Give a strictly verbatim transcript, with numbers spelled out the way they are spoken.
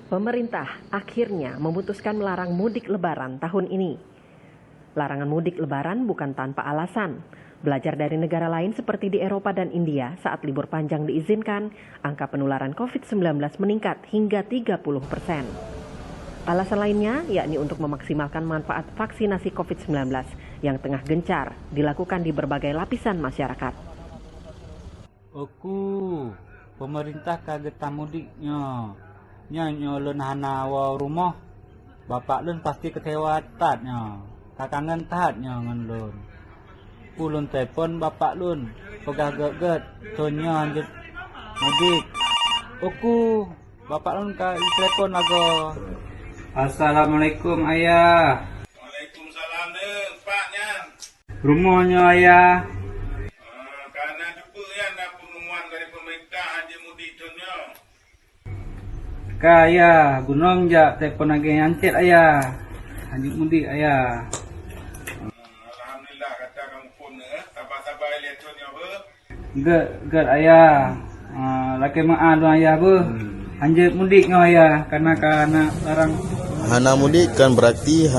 Pemerintah akhirnya memutuskan melarang mudik Lebaran tahun ini. Larangan mudik Lebaran bukan tanpa alasan. Belajar dari negara lain seperti di Eropa dan India, saat libur panjang diizinkan, angka penularan covid sembilan belas meningkat hingga tiga puluh persen. Alasan lainnya yakni untuk memaksimalkan manfaat vaksinasi covid sembilan belas yang tengah gencar dilakukan di berbagai lapisan masyarakat. Oku, pemerintah ka geutah mudik nyoe. Nyan nyoe lôn hana woe rumoh. Bapak lôn pasti keucewa that nyoe. Ka kangen that nyoe ngon lôn. Ulôn telepon bapak lôn, peugah gét-gét, thon nyoe hanjeuet mudik. Oku, bapak lôn ka telepon lagoe. Assalamualaikum, Ayah. Waalaikumsalam, deh, Pak nyan. Rumoh nyoe, Ayah. Ah, ka na teupeue nyan na peungumuman dari pemerintah hanjeuet mudik thon nyoe? Ka, Ayah, gunong jak telepon lagèe nyan cit, Ayah. Hanjeuet mudik, Ayah. Hmm, alhamdulillah, gata ka muphom neuh. Sabar-sabar ilèe thon nyoe, beuh. Gèt, gèt, Ayah. Ah, lakèe meu'ah lôn, Ayah, beuh. Hmm. Hanjeuet mudik nyoe, Ayah, karena ka na larang. Hana mudik kan berarti